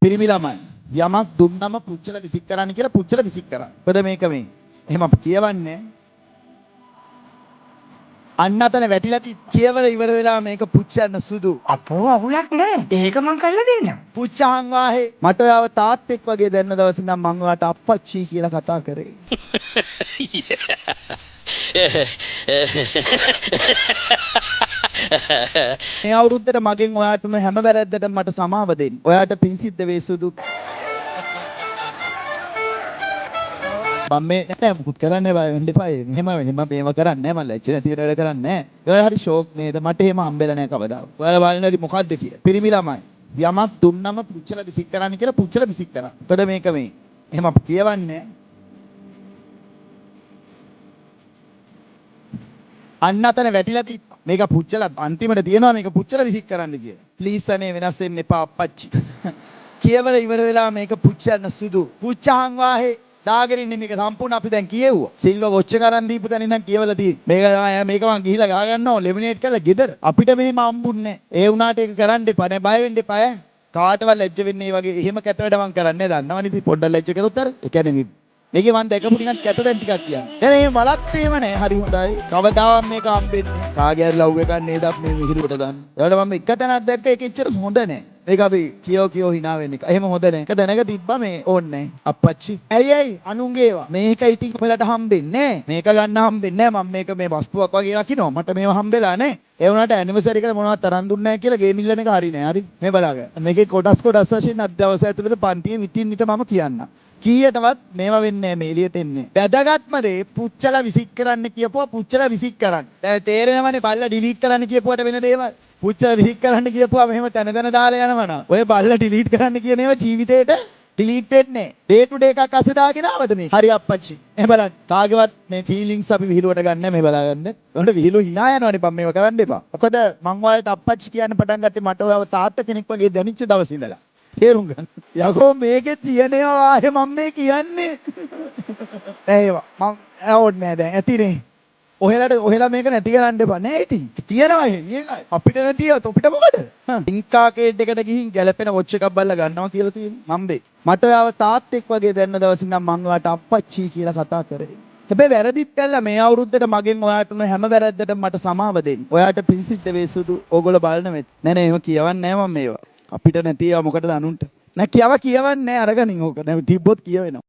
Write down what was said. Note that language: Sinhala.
පිරිමි ළමයි යමක් දුන්නම පුච්චලා විසික් කරන්න කියලා පුච්චලා විසික් කරන්න. මොකද මේක මේ එහෙම අපි කියවන්නේ අන්න අතන වැටිලා කියවල ඉවර වෙලා මේක පුච්චන්න සුදු. අපෝ අවුලක් නෑ. ඒක මං කරලා දෙන්නම්. පුච්චහන් වාහේ මට ඔයාව තාත්තෙක් වගේ දැන්න දවසේ නම් මං ඔයාට අප්පච්චි කියලා කතා කරේ. මේ අවුරුද්දට මගෙන් ඔයාට උන හැම වැරැද්දටම මට සමාව දෙන්න. ඔයාට පින් සිද්ධ වේ සුදු. මම මේ නෑ මුකුත් කරන්න බය වෙන්න එපා. එහෙම එහෙම මේව කරන්නේ නෑ. මම ලැජ්ජ නැති වෙන වැඩ කරන්නේ නෑ. ඔයාලා හරි ෂෝක් නේද? මට එහෙම හම්බෙලා නෑ කවදාවත්. ඔයාලා බලන්න ඇති මොකද්ද කියලා. පිරිමි ළමයි යමක් දුන්නම පුච්චලා විසික් කරන්න කියලා පුච්චලා විසික් කරා. මොකද මේක මේ එහෙම අපි කියවන්නේ අන්න අතන වැටිලා තිබ්බා. මේක පුච්චලා අන්තිමට තියෙනවා මේක පුච්චලා විසික් කරන්න කියලා. ප්ලීස් අනේ වෙනස් වෙන්න එපා අප්පච්චි. කියවල ඉවර වෙලා මේක පුච්චන්න සුදු. පුච්චහන් වාහේ දාගෙන ඉන්නේ මේක සම්පූර්ණ අපි දැන් කියෙව්වා. සිල්ව වොච් එක අරන් දීපු තැන ඉඳන් කියවලා තියෙන්නේ. මේක තමයි මේක මං ගිහිලා ගා ගන්නවා ලෙමිනේට් කරලා ගෙදර. අපිට මෙහෙම හම්බුන්නේ නෑ. ඒ වුණාට ඒක කරන්න එපා නෑ බය වෙන්න එපා ඈ. කාටවත් ලැජ්ජ වෙන්නේ ඒ වගේ එහෙම කැත වැඩ මං කරන්නේ නෑ. දන්නවනේ ඉතින් පොඩ්ඩක් ලැජ්ජ කරොත් අර. ඒ කියන්නේ මේකේ මං දැකපු නිකන් කැත දැන් ටිකක් කියන්න. දැන් මේ මලත් එහෙම නෑ. හරි හොඳයි. කවදාවත් මේක හම්බෙන්නේ නෑ. කාගේ හරි ලව් එකක් නේද අපි මේ විහිළුවට ගන්න. ඒවට මම එක තැනක් දැක්ක ඒක එච්චර හොඳ නෑ. මේක අපි කියෝ කියෝ හිනා වෙන එක. එහෙම හොඳ නෑ. එක දැනක තිබ්බා මේ ඕනේ නෑ. අප්පච්චි. ඇයි ඇයි අනුන්ගේ ඒවා. මේක ඉතින් ඔයාලට හම්බෙන්නේ නෑ. මේක ගන්න හම්බෙන්නේ නෑ. මම මේක මේ වස්තුවක් වගේ රකින්නවා. මට මේව හම්බෙලා නෑ. ඒ වුණාට ඇනිවර්සරි එකට මොනවද තරම් දුන්නේ නෑ කියලා ගේම් ඉල්ලන එක හරි නෑ. හරි. මේ බලාගන්න. මේකේ කොටස් කොටස් වශයෙන් අද දවස් ඇතුළත පන්තියේ විටින් විට මම කියන්නම්. කීයටවත් මේවා වෙන්නේ නෑ මේ එළියට එන්නේ. වැදගත්ම දේ පුච්චලා විසික් කරන්න කියපුවා පුච්චලා විසික් කරන්න. දැන් තේරෙනවනේ බල්ලා ඩිලීට් කරන්න කියපුවට වෙන දේවල්. පුච්චලා විසික් කරන්න කියපුවා මෙහෙම තැන තැන දාලා යනවා නම් ඔය බල්ලා ඩිලීට් කරන්න කියන ඒවා ජීවිතේට ඩිලීට් වෙන්නේ නෑ. ඩේ ටු ඩේ එකක් අස්සේ දාගෙන ආවද මේ? හරි අප්පච්චි. එහෙම බලන්න. කාගේවත් මේ ෆීලිංග්ස් අපි විහිළුවට ගන්න නෑ මේ බලාගන්න. උන්ට විහිළු හිනා යනවනේ බං මේවා කරන්න එපා. මොකද මං ඔයාලට අප්පච්චි කියන්න පටන් ගත්තේ මට ඔයාව තාත්තා කෙනෙක් වගේ දැනිච්ච දවසේ ඉඳලා. තේරුම් ගන්න. යකෝ මේකේ තියෙන ඒවා ආයේ මම මේ කියන්නේ. නෑ ඒවා මං ඕනේ නෑ දැන් ඇතිනේ. ඔහෙලට ඔහෙලා මේක නැති කරන්න එපා නෑ ඉතින්. තියෙනවා එහෙම ඒකයි. අපිට නැති ඒවා අපිට මොකද? ඉන්කාකේඩ් එකට ගිහින් ගැලපෙන වොච් එකක් බලලා ගන්නවා කියලා තියෙන්නේ. මම්බේ. මට ඔයාව තාත්තෙක් වගේ දැන්න දවසින් නම් මං ඔයාට අප්පච්චි කියලා කතා කරේ. හැබැයි වැරදිත් කළා මේ අවුරුද්දට මගෙන් ඔයාට උන හැම වැරද්දටම මට සමාව දෙන්න. ඔයාට පින් සිද්ධ වේ සුදු. ඕගොල්ලෝ බලන වෙත්. නෑ නෑ එහෙම කියවන්නේ නෑ මම මේවා. අපිට නැති ඒවා මොකටද අනුන්ට? නෑ කියවන්නේ නෑ අරගනින් ඕක. දැන් තිබ්බොත් කියවෙනවා.